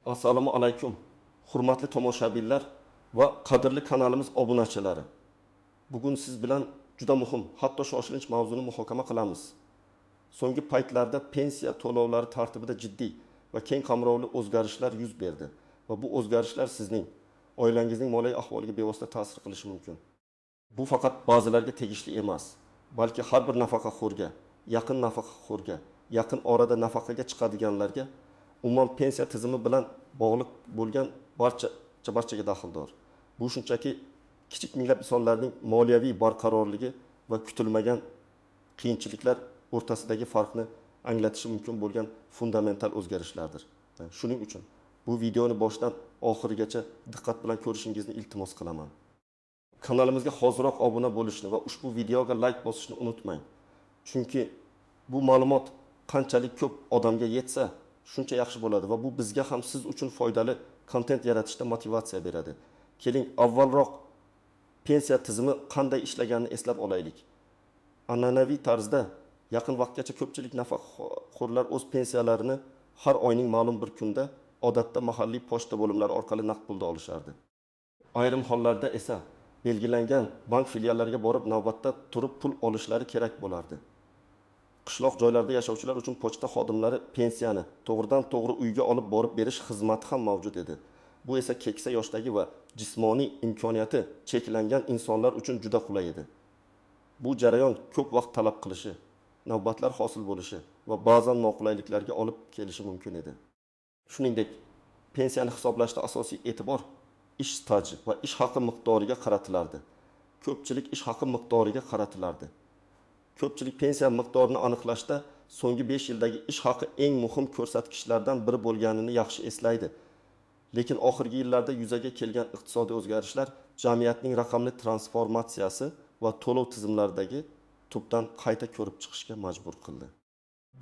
Assalomu alaykum, hurmatli tomoshabinlar va qadrli kanalimiz obunachilari. Bugun siz bilan juda muhim, hatto shoshilinch mavzuni muhokama qilamiz. So'nggi paytlarda pensiya to'lovlari tartibida jiddiy va keng qamrovli o'zgarishlar yuz berdi va bu o'zgarishlar sizning oilangizning moliyaviy ahvoliga bevosita ta'sir qilishi mumkin. Bu faqat ba'zilarga tegishli emas, balki har bir nafaqaxo'rga, yaqin nafaqaxo'rga, yaqin orada nafaqaga chiqadiganlarga, umuman pensiya tizimi bilan bog'liq bo'lgan barchaga daxldor. Bu shunchaki kichik minglab insonlarning moliyaviy barqarorligi va kutilmagan qiyinchiliklar o'rtasidagi farqni anglatishi mumkin bo'lgan fundamental o'zgarishlardir. Shuning uchun bu videoni boshdan oxirigacha diqqat bilan ko'rishingizni iltimos qilaman. Kanalimizga hoziroq obuna bo'lishni va ushbu videoga like bosishni unutmang. Chunki bu ma'lumot qanchalik ko'p odamga yetsa, shuncha yaxshi bo'ladi va bu bizga ham siz uchun foydali kontent yaratishda motivatsiya beradi. Keling, avvalroq pensiya tizimi qanday ishlaganini eslab olaylik. An'anaviy tarzda yaqin vaqtgacha ko'pchilik nafaqaxo'rlar o'z pensiyalarini har oyning ma'lum bir kunda odatda mahalliy pochta bo'limlari orqali naqd pulda olishardi. Ayrim hollarda esa belgilangan bank filiallariga borib navbatda turib pul olishlari kerak bo'lardi. Qishloq joylarda yashovchilar uchun pochta xodimlari pensiyani to'g'ridan to'g'ri uyga olib borib berish xizmati ham mavjud edi. Bu esa keksa yoshdagi va jismoniy imkoniyati cheklangan insonlar uchun juda qulay edi. Bu jarayon ko'p vaqt talab qilishi, navbatlar hosil bo'lishi va ba'zan noqulayliklarga olib kelishi mumkin edi. Shuningdek, pensiyani hisoblashda asosiy e'tibor ish staji va ish haqi miqdoriga qaratilardi. Ko'pchilik ish haqi miqdoriga qaratilardi. Ko'pchilik pensiya miqdorini aniqlashda so'nggi 5 yildagi ish haqi eng muhim ko'rsatkichlardan biri bo'lganini yaxshi eslaydi. Lekin oxirgi yillarda yuzaga kelgan iqtisodiy o'zgarishlar jamiyatning raqamli transformatsiyasi va to'lov tizimlaridagi tubdan qayta ko'rib chiqishga majbur qildi.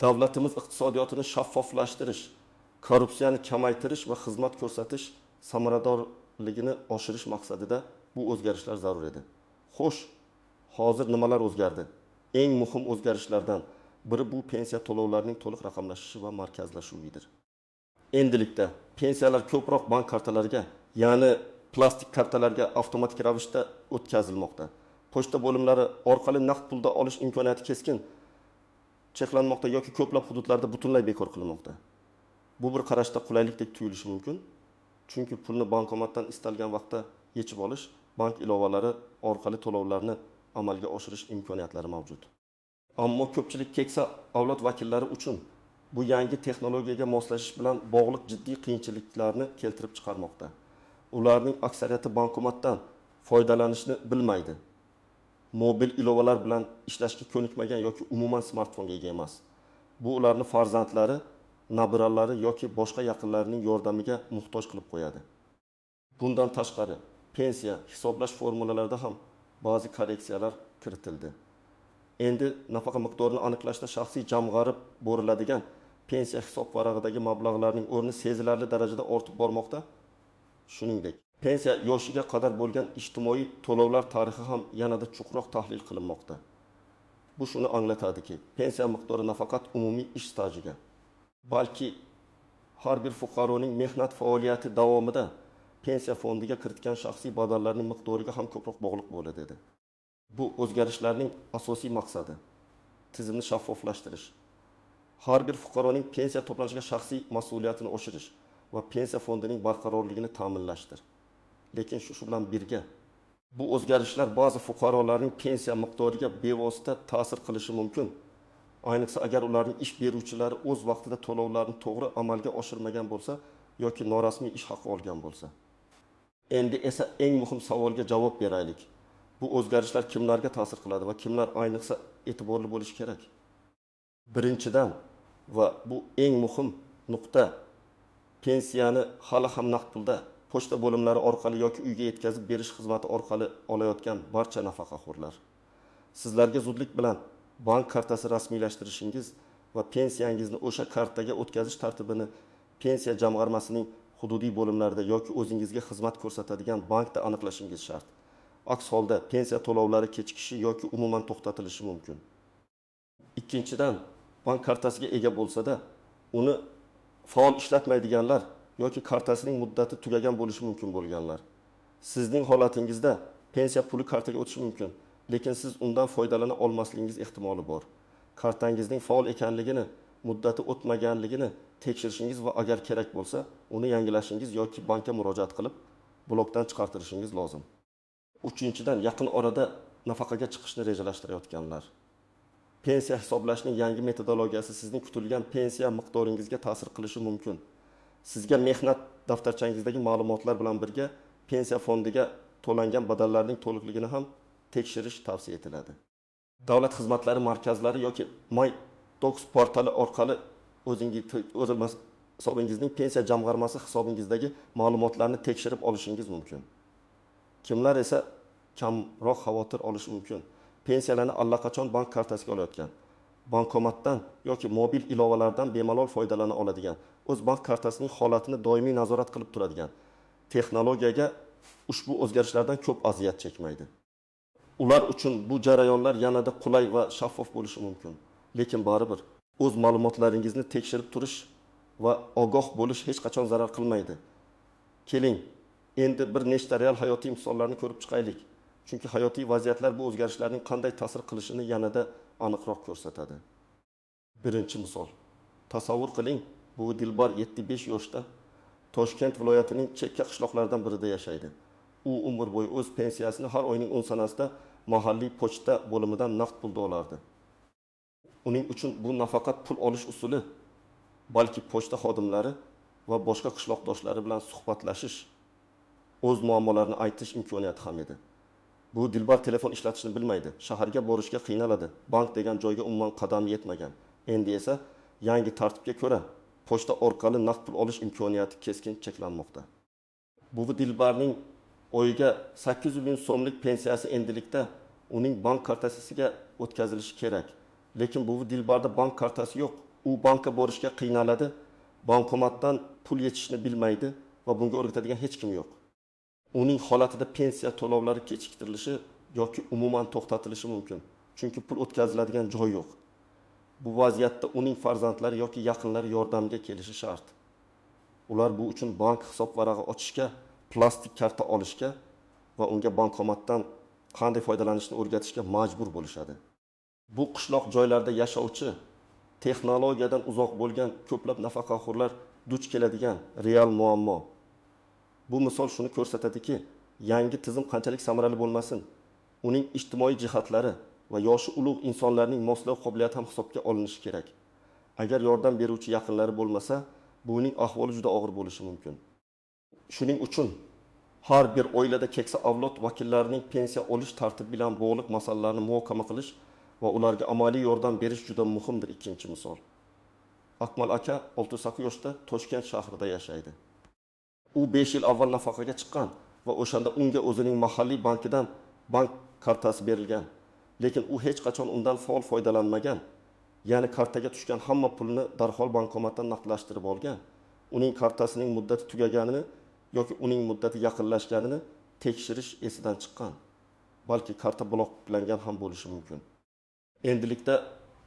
Davlatimiz iqtisodiyotini shaffoflashtirish, korrupsiyani kamaytirish va xizmat ko'rsatish samaradorligini oshirish maqsadida bu o'zgarishlar zarur edi. Xo'sh, hozir nimalar o'zgardi? Eng muhim o'zgarishlardan biri bu pensiya to'lovlarining to'liq raqamlashishi va markazlashuvidir. Endilikda pensiyalar ko'proq bank kartalariga, ya'ni plastik kartalarga avtomatik ravishda o'tkazilmoqda. Pochta bo'limlari orqali naqd pulda olish imkoniyati keskin cheklanmoqda yoki ko'plab hududlarda butunlay bekor qilinmoqda. Bu bir qarashda qulaylikdek tuyulishi mumkin, chunki pulni bankomatdan istalgan vaqtda yechib olish, bank ilovalari orqali to'lovlarni amalga oshirish imkoniyatlari mavjud. Ammo ko'pchilik keksa avlod vakillari uchun bu yangi texnologiyaga moslashish bilan bog'liq jiddiy qiyinchiliklarni keltirib chiqarmoqda. Ularning aksariyati bankomatdan foydalanishni bilmaydi. Mobil ilovalar bilan ishlashga ko'nikmagan yoki umuman smartfonga ega emas. Bu ularni farzandlari, nabiralari yoki boshqa yaqinlarining yordamiga muhtoj qilib qo'yadi. Bundan tashqari, pensiya hisoblash formulalarida ham ba'zi korreksiyalar kiritildi. Endi nafaqa miqdorini aniqlashda shaxsiy jamg'arib boriladigan pensiya hisob varag'idagi mablag'larning o'rni sezilarli darajada ortib bormoqda. Shuningdek, pensiya yoshiga qadar bo'lgan ijtimoiy to'lovlar tarixi ham yanada chuqurroq tahlil qilinmoqda. Bu shuni anglatadiki, pensiya miqdori nafaqat umumiy ish stajiga, balki har bir fuqaroning mehnat faoliyati davomida pensiya fondiga kiritgan shaxsiy badallarning miqdoriga ham ko'proq bog'liq bo'ladi dedi. Bu o'zgarishlarning asosiy maqsadi tizimni shaffoflashtirish, har bir fuqaroning pensiya to'planishiga shaxsiy mas'uliyatini oshirish va pensiya fondining barqarorligini ta'minlashdir. Lekin shu bilan birga bu o'zgarishlar ba'zi fuqarolarning pensiya miqdoriga bevosita ta'sir qilishi mumkin. Ayniqsa agar ularning ish beruvchilari o'z vaqtida to'lovlarni to'g'ri amalga oshirmagan bo'lsa yoki norasmiy ish haqi olgan bo'lsa. Endi esa eng muhim savolga javob beraylik. Bu o'zgarishlar kimlarga ta'sir qiladi va kimlar ayniqsa e'tiborli bo'lishi kerak? Birinchidan va bu eng muhim nuqta, pensiyani hali ham naqd pulda pochta bo'limlari orqali yoki uyga yetkazib berish xizmati orqali olayotgan barcha nafaqaxo'rlar. Sizlarga zudlik bilan bank kartasi rasmiylashtirishingiz va pensiyangizni o'sha kartaga o'tkazish tartibini pensiya jamg'armasining hududiy bo'limlarida yoki o'zingizga xizmat ko'rsatadigan bankda aniqlashingiz shart. Aks holda pensiya to'lovlari kechikishi yoki umuman to'xtatilishi mumkin. Ikkinchidan, bank kartasiga ega bo'lsa-da, uni faol ishlatmaydiganlar yoki kartasining muddati tugagan bo'lishi mumkin bo'lganlar. Sizning holatingizda pensiya puli kartaga o'tishi mumkin, lekin siz undan foydalana olmasligingiz ehtimoli bor. Kartangizning faol ekanligini, muddati o'tmaganligini tekshirishingiz va agar kerak bo'lsa, uni yangilashingiz yoki bankka murojaat qilib, blokdan chiqartirishingiz lozim. Uchinchidan, yaqin orada nafaqaga chiqishni rejalashtirayotganlar. Pensiya hisoblashning yangi metodologiyasi sizning kutilgan pensiya miqdoringizga ta'sir qilishi mumkin. Sizga mehnat daftarchangizdagi ma'lumotlar bilan birga pensiya fondiga to'langan badallarning to'liqligini ham tekshirish tavsiya etiladi. Davlat xizmatlari markazlari yoki My Docs portali orqali o'zingiz o'z hisobingizning pensiya jamg'armasi hisobingizdagi ma'lumotlarni tekshirib olishingiz mumkin. Kimlar esa kamroq xavotir olishi mumkin. Pensiyalarni allaqachon bank kartasiga olayotgan, bankomatdan yoki mobil ilovalardan bemalol foydalana oladigan, o'z bank kartasining holatini doimiy nazorat qilib turadigan texnologiyaga ushbu o'zgarishlardan ko'p aziyat chekmaydi. Ular uchun bu jarayonlar yanada qulay va shaffof bo'lishi mumkin. Lekin baribir o'z ma'lumotlaringizni tekshirib turish va ogoh bo'lish hech qachon zarar qilmaydi. Keling, endi bir nechta real hayotiy misollarni ko'rib chiqaylik. Chunki hayotiy vaziyatlar bu o'zgarishlarning qanday ta'sir qilishini yanada aniqroq ko'rsatadi. Birinchi misol. Tasavvur qiling, bu Dilbar 75 yoshda Toshkent viloyatining chekka qishloqlaridan birida yashaydi. U umr bo'yi o'z pensiyasini har oyning 10 sanasida mahalliy pochta bo'limidan naqd pulda olardi. Uning uchun bu nafaqat pul olish usuli, balki pochta xodimlari va boshqa qishloqdoshlari bilan suhbatlashish, o'z muammolarini aytish imkoniyati ham edi. Bu Dilbar telefon ishlatishni bilmaydi, shaharga borishga qiynaladi, bank degan joyga umuman qadami yetmagan. Endi esa yangi tartibga ko'ra pochta orqali naqd pul olish imkoniyati keskin cheklanmoqda. Bu Dilbarning oyiga 800 ming so'mlik pensiyasi endilikda uning bank kartasiga o'tkazilishi kerak. Lekin bu Dilbarda bank kartasi yo'q. U bankka borishga qiynaladi, bankomatdan pul yechishni bilmaydi va bunga o'rgatadigan hech kim yo'q. Uning holatida pensiya to'lovlari kechiktirilishi yoki umuman to'xtatilishi mumkin. Chunki pul o'tkaziladigan joy yo'q. Bu vaziyatda uning farzandlari yoki yaqinlari yordamga kelishi shart. Ular bu uchun bank hisob varag'i ochishga, plastik karta olishga va unga bankomatdan qanday foydalanishni o'rgatishga majbur bo'lishadi. Bu qishloq joylarda yashovchi, texnologiyadan uzoq bo'lgan ko'plab nafaqaxo'rlar duch keladigan real muammo. Bu misol shuni ko'rsatadiki, yangi tizim qanchalik samarali bo'lmasin, uning ijtimoiy jihatlari va yoshi ulug' insonlarning moslov qobiliyati ham hisobga olinishi kerak. Agar yordam beruvchi yaqinlari bo'lmasa, buning ahvoli juda og'ir bo'lishi mumkin. Shuning uchun har bir oilada keksa avlod vakillarining pensiya olish tartibi bilan bog'liq masalalarni muhokama qilish va ularga amaliy yordam berish juda muhimdir. Ikkinchi misol. Akmal aka 68 yoshda Toshkent shahrida yashaydi. U 5 yil avval nafaqaga chiqqan va o'shanda unga o'zining mahalliy bankidan bank kartasi berilgan. Lekin u hech qachon undan faol foydalanmagan. Ya'ni kartaga tushgan hamma pulni darhol bankomatdan naqdlashtirib olgan. Uning kartasining muddati tugaganini yoki uning muddati yaqinlashganini tekshirish esidan chiqqan. Balki karta bloklangan ham bo'lishi mumkin. Endilikda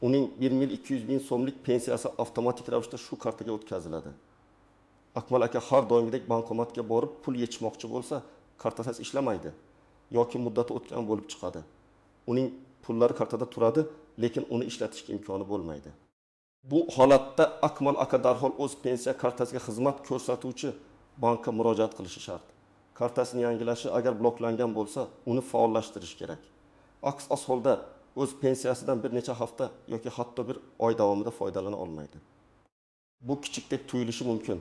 uning 1 200 000 so'mlik pensiyasi avtomatik ravishda shu kartaga o'tkaziladi. Akmal aka har doimgidek bankomatga borib pul yechmoqchi bo'lsa, kartasi ishlamaydi yoki muddati o'tgan bo'lib chiqadi. Uning pullari kartada turadi, lekin uni ishlatishga imkoni bo'lmaydi. Bu holatda Akmal aka darhol o'z pensiya kartasiga xizmat ko'rsatuvchi bankka murojaat qilishi shart. Kartasini yangilashi, agar bloklangan bo'lsa, uni faollashtirish kerak. Aks holda o'z pensiyasidan bir necha hafta yoki hatto bir oy davomida foydalana olmaydi. Bu kichikdek tuyulishi mumkin.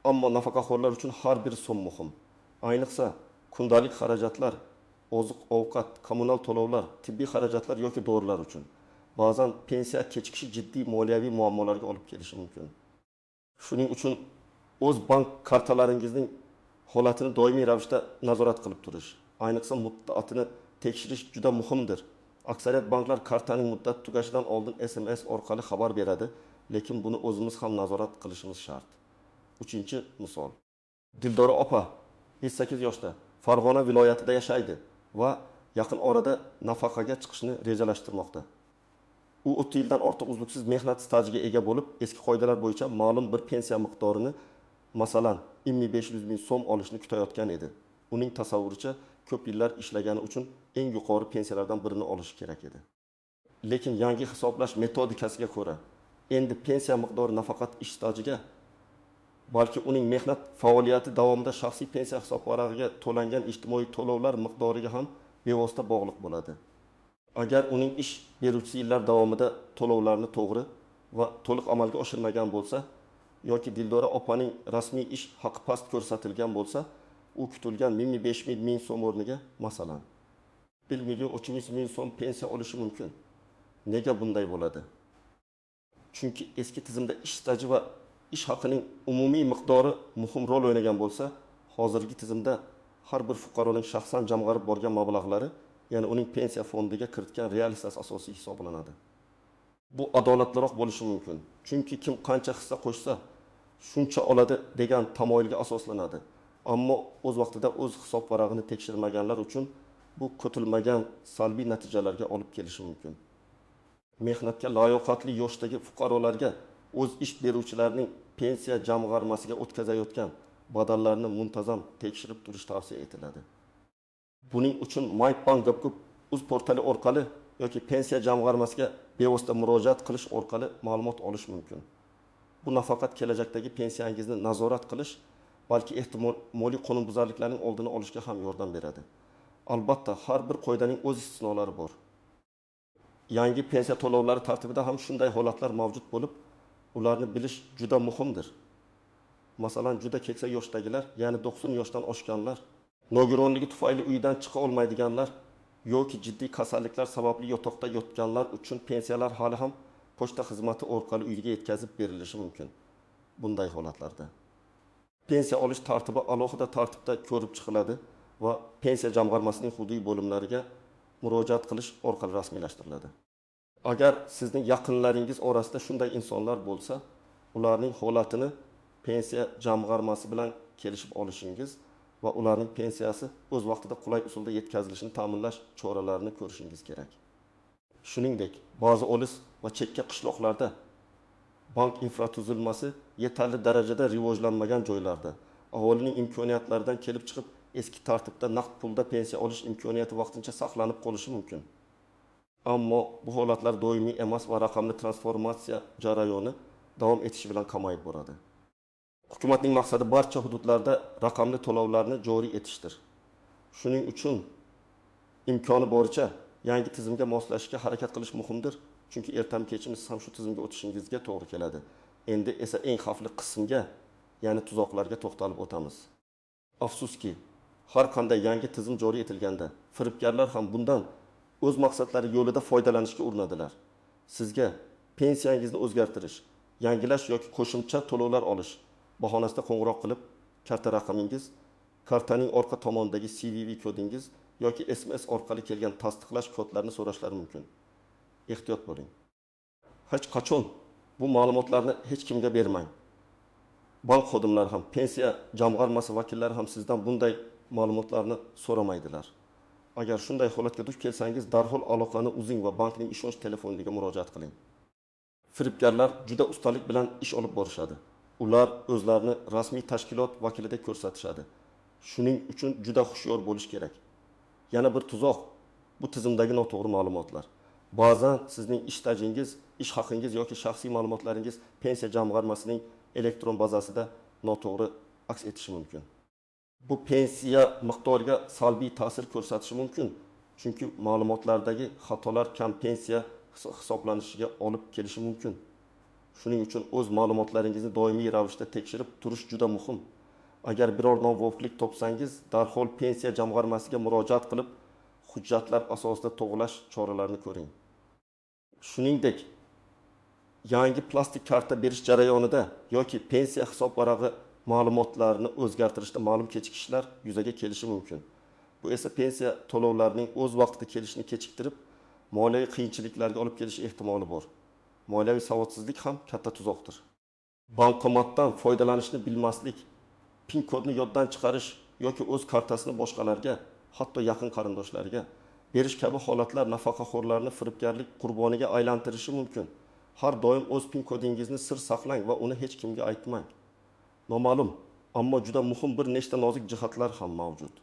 Ammo nafaqaxo'rlar uchun har bir so'm muhim. Ayniqsa, kundalik xarajatlar, oziq-ovqat, kommunal to'lovlar, tibbiy xarajatlar yoki dorilar uchun. Ba'zan pensiya kechikishi jiddiy moliyaviy muammolarga olib kelishi mumkin. Shuning uchun o'z bank kartalaringizning holatini doimiy ravishda nazorat qilib turish, ayniqsa muddatini tekshirish juda muhimdir. Aksariyat banklar kartaning muddati tugashidan oldin SMS orqali xabar beradi, lekin buni o'zimiz ham nazorat qilishimiz shart. Uchinchi misol. Dildora opa 58 yoshda, Farg'ona viloyatida yashaydi va yaqin orada nafaqaga chiqishni rejalashtirmoqda. U 30 yildan ortiq uzluksiz mehnat stajiga ega bo'lib, eski qoidalar bo'yicha ma'lum bir pensiya miqdorini masalan, 1500 ming so'm olishni kutayotgan edi. Uning tasavvuricha, ko'p yillar ishlagani uchun eng yuqori pensiyalardan birini olishi kerak edi. Lekin yangi hisoblash metodikasiga ko'ra, endi pensiya miqdori nafaqat ish stajiga, balki uning mehnat faoliyati davomida shaxsiy pensiya hisobvarag'iga to'langan ijtimoiy to'lovlar miqdoriga ham bevosita bog'liq bo'ladi. Agar uning ish beruvchisi yillar davomida to'lovlarni to'g'ri va to'liq amalga oshirmagan bo'lsa yoki Dildora opaning rasmiy ish haqi past ko'rsatilgan bo'lsa, u kutilgan 1500 ming so'm o'rniga, masalan, 1 million 300 ming so'm pensiya olishi mumkin. Nega bunday bo'ladi? Chunki eski tizimda ish staji va ish haqining umumiy miqdori muhim rol o'ynagan bo'lsa, hozirgi tizimda har bir fuqaroning shaxsan jamg'arib borgan mablag'lari, ya'ni uning pensiya fondiga kiritgan real hissasi asosiy hisoblanadi. Bu adolatliroq bo'lishi mumkin. Chunki kim qancha hissa qo'shsa, shuncha oladi degan tamoyilga asoslanadi. Ammo o'z vaqtida o'z hisobvarag'ini tekshirmaganlar uchun bu kutilmagan salbiy natijalarga olib kelishi mumkin. Mehnatga layoqatli yoshdagi fuqarolarga o'z ish beruvchilarining pensiya jamg'armasiga o'tkazayotgan badallarni muntazam tekshirib turish tavsiya etiladi. Buning uchun mybank.uz portali orqali yoki pensiya jamg'armasiga bevosita murojaat qilish orqali ma'lumot olish mumkin. Bu nafaqat kelajakdagi pensiyangizni nazorat qilish, balki ehtimoliy qonunbuzarliklarning oldini olishga ham yordam beradi. Albatta, har bir qoidaning o'z istisnolari bor. Yangi pensiya to'lovlari tartibida ham shunday holatlar mavjud bo'lib, ularni bilish juda muhimdir. Masalan, juda keksa yoshdagilar, ya'ni 90 yoshdan oshganlar, nogironligi tufayli uydan chiqa olmaydiganlar yoki jiddiy kasalliklar sababli yotoqda yotganlar uchun pensiyalar hali ham pochta xizmati orqali uyga yetkazib berilishi mumkin. Bunday holatlarda pensiya olish tartibi alohida tartibda ko'rib chiqiladi va pensiya jamg'armasining hududiy bo'limlariga murojaat qilish orqali rasmiylashtiriladi. Agar sizning yaqinlaringiz orasida shunday insonlar bo'lsa, ularning holatini pensiya jamg'armasi bilan kelishib olishingiz va ularning pensiyasi o'z vaqtida qulay usulda yetkazilishini ta'minlash choralarini ko'rishingiz kerak. Shuningdek, ba'zi olis va chekka qishloqlarda bank infratuzilmasi yetarli darajada rivojlanmagan joylarda aholining imkoniyatlaridan kelib chiqib eski tartibda naqd pulda pensiya olish imkoniyati vaqtincha saqlanib qolishi mumkin. Ammo bu holatlar doimiy emas va raqamli transformatsiya jarayoni davom etishi bilan kamayib boradi. Hukumatning maqsadi barcha hududlarda raqamli to'lovlarni joriy etishdir. Shuning uchun imkoni boricha yangi tizimga moslashishga harakat qilish muhimdir, chunki ertami kechmi siz ham shu tizimga o'tishingizga to'g'ri keladi. Endi esa eng xavfli qismga, ya'ni tuzoqlarga to'xtalib o'tamiz. Afsuski, har qanday yangi tizim joriy etilganda firibgarlar ham bundan o'z maqsadlari yo'lida foydalanishga urinadilar. Sizga pensiyangizni o'zgartirish, yangilash yoki qo'shimcha to'lovlar olish bahonasida qo'ng'iroq qilib, karta raqamingiz, kartaning orqa tomonidagi CVV kodingiz yoki SMS orqali kelgan tasdiqlash kodlarini so'rashlari mumkin. Ehtiyot bo'ling. Hech qachon bu ma'lumotlarni hech kimga bermang. Bank xodimlari ham, pensiya jamg'armasi vakillari ham sizdan bunday ma'lumotlarni so'ramaydilar. Agar shunday holatga duch kelsangiz, darhol aloqani uzing va bankning ishonch telefoniga murojaat qiling. Firibgarlar juda ustalik bilan ish olib borishadi. Ular o'zlarini rasmiy tashkilot vakilidek ko'rsatishadi. Shuning uchun juda hushyor bo'lish kerak. Yana bir tuzoq bu tizimdagi noto'g'ri ma'lumotlar. Ba'zan sizning ish stajingiz, ish haqingiz yoki shaxsiy ma'lumotlaringiz pensiya jamg'armasining elektron bazasida noto'g'ri aks etishi mumkin. Bu pensiya miqdoriga salbiy ta'sir ko'rsatishi mumkin, chunki ma'lumotlardagi xatolar kam pensiya hisoblanishiga olib kelishi mumkin. Shuning uchun o'z ma'lumotlaringizni doimiy ravishda tekshirib turish juda muhim. Agar biror novofiqlik topsangiz, darhol pensiya jamg'armasiga murojaat qilib, hujjatlar asosida to'g'rilash choralarini ko'ring. Shuningdek, yangi plastik karta berish jarayonida yoki pensiya hisobvarag'i ma'lumotlarini o'zgartirishda ma'lum kechikishlar yuzaga kelishi mumkin. Bu esa pensiya to'lovlarining o'z vaqtida kelishini kechiktirib, moliyaviy qiyinchiliklarga olib kelishi ehtimoli bor. Moliyaviy savodsizlik ham katta tuzoqdir. Bankomatdan foydalanishni bilmaslik, PIN kodni yoddan chiqarish yoki o'z kartasini boshqalarga, hatto yaqin qarindoshlarga berish kabi holatlar nafaqaxo'rlarni firibgarlik qurboniga aylantirishi mumkin. Har doim o'z PIN kodingizni sir saqlang va uni hech kimga aytmang. Noma'lum, ammo juda muhim bir nechta nozik jihatlar ham mavjud.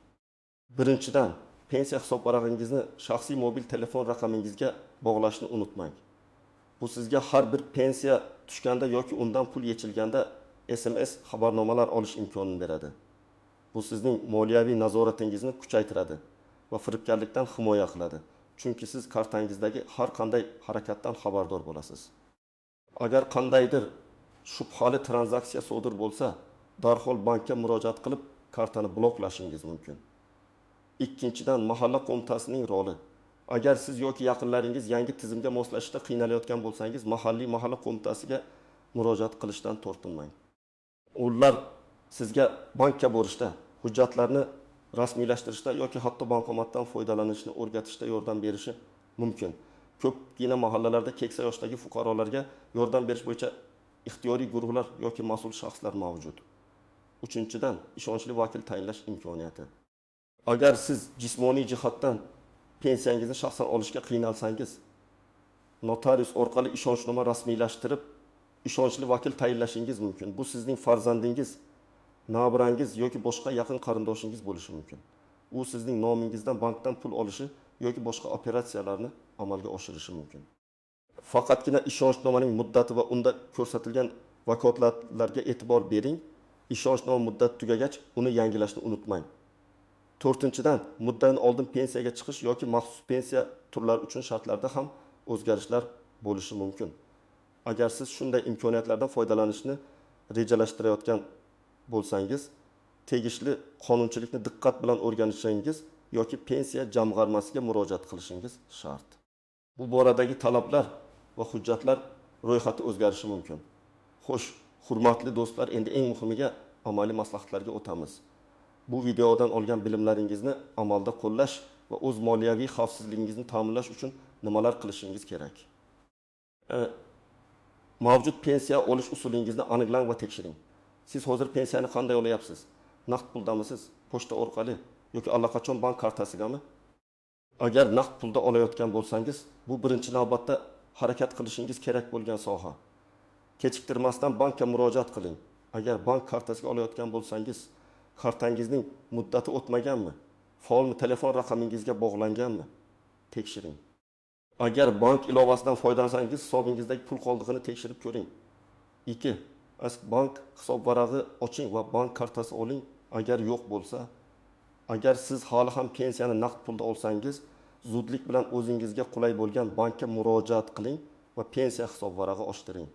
Birinchidan, pensiya hisobvarag'ingizni shaxsiy mobil telefon raqamingizga bog'lashni unutmang. Bu sizga har bir pensiya tushganda yoki undan pul yechilganda SMS xabarnomalar olish imkonini beradi. Bu sizning moliyaviy nazoratingizni kuchaytiradi va firibgarlikdan himoya qiladi, chunki siz kartangizdagi har qanday harakatdan xabardor bo'lasiz. Agar qandaydir shubhali tranzaksiya sodir bo'lsa, darhol bankka murojaat qilib, kartani bloklashingiz mumkin. Ikkinchidan, mahalla qo'mitasining roli. Agar siz yoki yaqinlaringiz yangi tizimga moslashishda qiynalayotgan bo'lsangiz, mahalliy mahalla qo'mitasiga murojaat qilishdan tortinmang. Ular sizga bankka borishda, hujjatlarni rasmiylashtirishda yoki hatto bankomatdan foydalanishni o'rgatishda yordam berishi mumkin. Ko'pgina mahallalarda keksa yoshdagi fuqarolarga yordam berish bo'yicha ixtiyoriy guruhlar yoki mas'ul shaxslar mavjud. Uchinchidan, ishonchli vakil tayinlash imkoniyati. Agar siz jismoniy jihatdan pensiyangizni shaxsan olishga qiynalsangiz, notarius orqali ishonchnoma rasmiylashtirib, ishonchli vakil tayinlashingiz mumkin. Bu sizning farzandingiz, nabrangiz yoki boshqa yaqin qarindoshingiz bo'lishi mumkin. U sizning nomingizdan bankdan pul olishi yoki boshqa operatsiyalarni amalga oshirishi mumkin. Faqatgina ishonchnomaning muddati va unda ko'rsatilgan vakolatlarga e'tibor bering. Ishonchnoma muddati tugagach, uni yangilashni unutmang. To'rtinchidan, muddatdan oldin pensiyaga chiqish yoki maxsus pensiya turlari uchun shartlarda ham o'zgarishlar bo'lishi mumkin. Agar siz shunday imkoniyatlardan foydalanishni rejalashtirayotgan bo'lsangiz, tegishli qonunchilikni diqqat bilan o'rganishingiz yoki pensiya jamg'armasiga murojaat qilishingiz shart. Bu boradagi talablar va hujjatlar ro'yxati o'zgarishi mumkin. Xo'sh, hurmatli do'stlar, endi eng muhimiga, amaliy maslahatlarga o'tamiz. Bu videodan olgan bilimlaringizni amalda qo'llash va o'z moliyaviy xavfsizligingizni ta'minlash uchun nimalar qilishingiz kerak? Mavjud pensiya olish usulingizni aniqlang va tekshiring. Siz hozir pensiyani qanday olyapsiz? Naqd puldamisiz, pochta orqali yoki allaqachon bank kartasigami? Agar naqd pulda olayotgan bo'lsangiz, bu birinchi navbatda harakat qilishingiz kerak bo'lgan soha. Kechiktirmasdan bankka murojaat qiling. Agar bank kartasiga olayotgan bo'lsangiz, kartangizning muddati o'tmaganmi? Faolmi, telefon raqamingizga bog'langanmi? Tekshiring. Agar bank ilovasidan foydalansangiz, hisobingizdagi pul qoldig'ini tekshirib ko'ring. 2. Bank hisobvarag'i oching va bank kartasi oling agar yo'q bo'lsa. Agar siz hali ham pensiyani naqd pulda olsangiz, zudlik bilan o'zingizga qulay bo'lgan bankka murojaat qiling va pensiya hisobvarag'i ochtiring.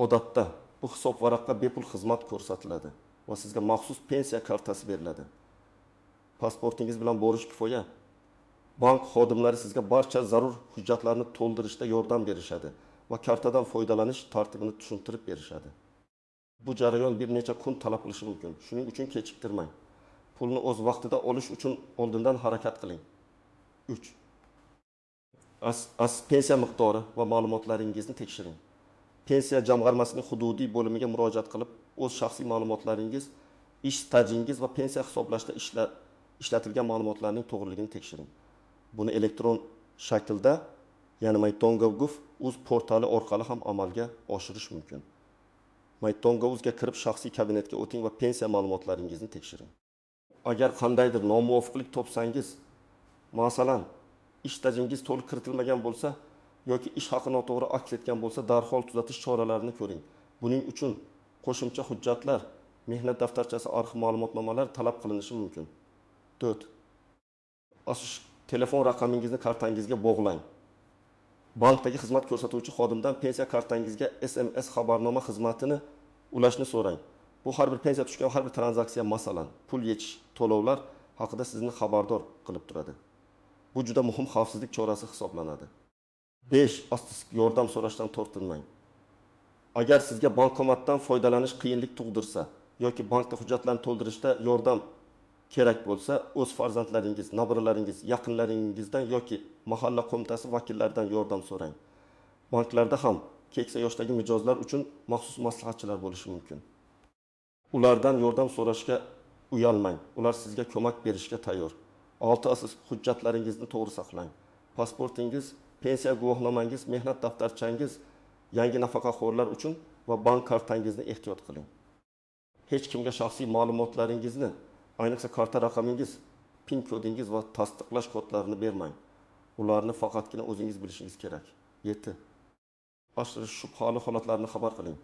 Odatda bu hisobvaraqqa bepul xizmat ko'rsatiladi va sizga maxsus pensiya kartasi beriladi. Pasportingiz bilan borish kifoya. Bank xodimlari sizga barcha zarur hujjatlarni to'ldirishda yordam berishadi va kartadan foydalanish tartibini tushuntirib berishadi. Bu jarayon bir necha kun talab qilishi mumkin. Shuning uchun kechiktirmang. Pulni o'z vaqtida olish uchun oldindan harakat qiling. 3. Pensiya miqdori va ma'lumotlaringizni tekshiring. Pensiya jamg'armasining hududiy bo'limiga murojaat qilib, o'z shaxsiy ma'lumotlaringiz, ish stajingiz va pensiya hisoblashda ishlatilgan ma'lumotlarning to'g'riligini tekshiring. Buni elektron shaklda, ya'ni my.gov.uz portali orqali ham amalga oshirish mumkin. My.gov.uzga kirib, shaxsiy kabinetga o'ting va pensiya ma'lumotlaringizni tekshiring. Agar qandaydir nomuvofiqlik topsangiz, masalan, ish stajingiz to'liq kiritilmagan bo'lsa yoki ish haqi noto'g'ri aks etgan bo'lsa, darhol tuzatish choralarini ko'ring. Buning uchun qo'shimcha hujjatlar, mehnat daftarchasi, arxiv ma'lumotnomalar talab qilinishi mumkin. 4. Telefon raqamingizni kartangizga bog'lang. Bankdagi xizmat ko'rsatuvchi xodimdan pensiya kartangizga SMS xabarnoma xizmatini ulashni so'rang. Bu har bir pensiya tushgan har bir tranzaksiya, masalan, pul yechish, to'lovlar haqida sizni xabardor qilib turadi. Bu juda muhim xavfsizlik chorasi hisoblanadi. 5. Yordam so'rashdan tortinmang. Agar sizga bankomatdan foydalanish qiyinlik tug'dirsa yoki bankda hujjatlarni to'ldirishda yordam kerak bo'lsa, o'z farzandlaringiz, nabiralaringiz, yaqinlaringizdan yoki mahalla qo'mitasi vakillaridan yordam so'rang. Banklarda ham keksa yoshdagi mijozlar uchun maxsus maslahatchilar bo'lishi mumkin. Ulardan yordam so'rashga uyalmang. Ular sizga ko'mak berishga tayyor. 6. Hujjatlaringizni to'g'ri saqlang. Pasportingiz, pensiya guvohnomangiz, mehnat daftarchangiz, yangi nafaqaxo'rlar uchun va bank kartangizni ehtiyot qiling. Hech kimga shaxsiy ma'lumotlaringizni, ayniqsa karta raqamingiz, PIN kodingiz va tasdiqlash kodlarini bermang. Ularni faqatgina o'zingiz bilishingiz kerak. 7. Shubhali holatlarni xabar qiling.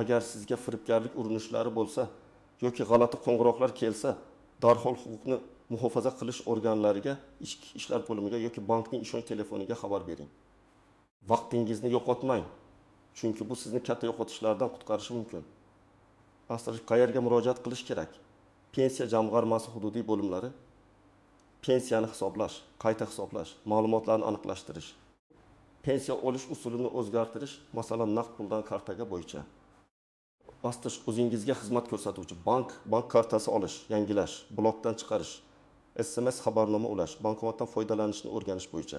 Agar sizga firibgarlik urinishlari bo'lsa yoki g'alati qo'ng'iroqlar kelsa, darhol huquqni muhofaza qilish organlariga, ichki ishlar bo'limiga yoki bankning ishonch telefoniga xabar bering. Vaqtingizni yo'qotmang, chunki bu sizni katta yo'qotishlardan qutqarishi mumkin. Qayerga murojaat qilish kerak? Pensiya jamg'armasi hududiy bo'limlari, pensiyani hisoblash, qayta hisoblash, ma'lumotlarni aniqlashtirish, pensiya olish usulini o'zgartirish, masalan, naqd puldan kartaga bo'yicha. O'zingizga xizmat ko'rsatuvchi bank kartasi olish, yangilash, blokdan chiqarish, SMS xabarnoma ulash, bankomatdan foydalanishni o'rganish bo'yicha.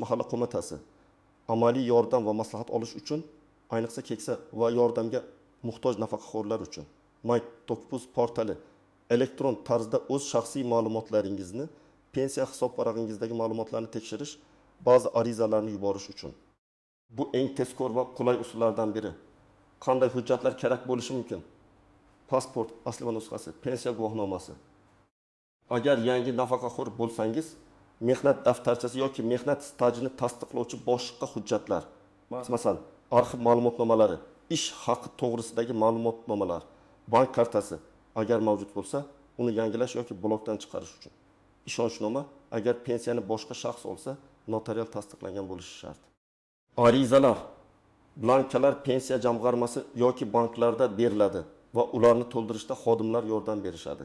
Mahalla qo'mitasi amaliy yordam va maslahat olish uchun, ayniqsa keksa va yordamga muhtoj nafaqaxo'rlar uchun. My Tokpuz portali elektron tarzda o'z shaxsiy ma'lumotlaringizni, pensiya hisob varag'ingizdagi ma'lumotlarni tekshirish, ba'zi arizalarni yuborish uchun. Bu eng tezkor va qulay usullardan biri. Qanday hujjatlar kerak bo'lishi mumkin? Pasport asli va nusxasi, pensiya guvohnomasi. Agar yangi nafaqaxo'r bo'lsangiz, mehnat daftarchasi yoki mehnat stajini tasdiqlovchi boshqa hujjatlar, masalan, arxiv ma'lumotnomalari, ish haqi to'g'risidagi ma'lumotnomalar, bank kartasi agar mavjud bo'lsa, uni yangilash yoki blokdan chiqarish uchun. Ishonchnoma, agar pensiyani boshqa shaxs olsa, notarial tasdiqlangan bo'lishi shart. Arizalar, blankalar pensiya jamg'armasi yoki banklarda beriladi va ularni to'ldirishda xodimlar yordam berishadi.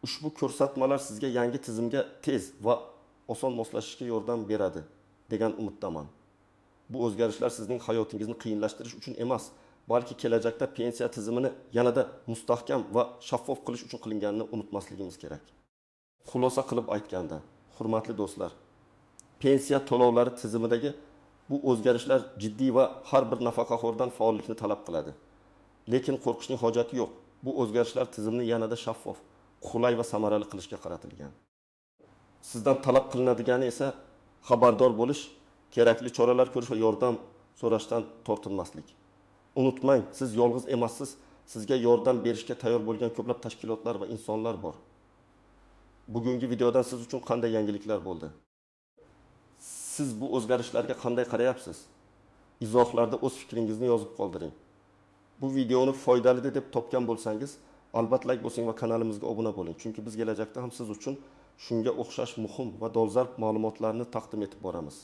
Ushbu ko'rsatmalar sizga yangi tizimga tez va oson moslashishga yordam beradi degan umiddaman. Bu o'zgarishlar sizning hayotingizni qiyinlashtirish uchun emas, balki kelajakda pensiya tizimini yanada mustahkam va shaffof qilish uchun qilinganini unutmasligimiz kerak. Xulosa qilib aytganda, hurmatli do'stlar, pensiya to'lovlari tizimidagi bu o'zgarishlar jiddiy va har bir nafaqaxo'rdan faollikni talab qiladi. Lekin qo'rqishning hojati yo'q. Bu o'zgarishlar tizimni yanada shaffof, qulay va samarali qilishga qaratilgan. Sizdan talab qilinadigani esa xabardor bo'lish, kerakli choralar ko'rish va yordam so'rashdan tortinmaslik. Unutmang, siz yolg'iz emassiz. Sizga yordam berishga tayyor bo'lgan ko'plab tashkilotlar va insonlar bor. Bugungi videodan siz uchun qanday yangiliklar bo'ldi? Siz bu o'zgarishlarga qanday qarayapsiz? Izohlarda o'z fikringizni yozib qoldiring. Bu videoni foydali deb topgan bo'lsangiz, albatta like bosing va kanalimizga obuna bo'ling. Chunki biz kelajakda ham siz uchun shunga o'xshash muhim va dolzarb ma'lumotlarni taqdim etib boramiz.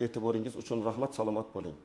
E'tiboringiz uchun rahmat, salomat bo'ling.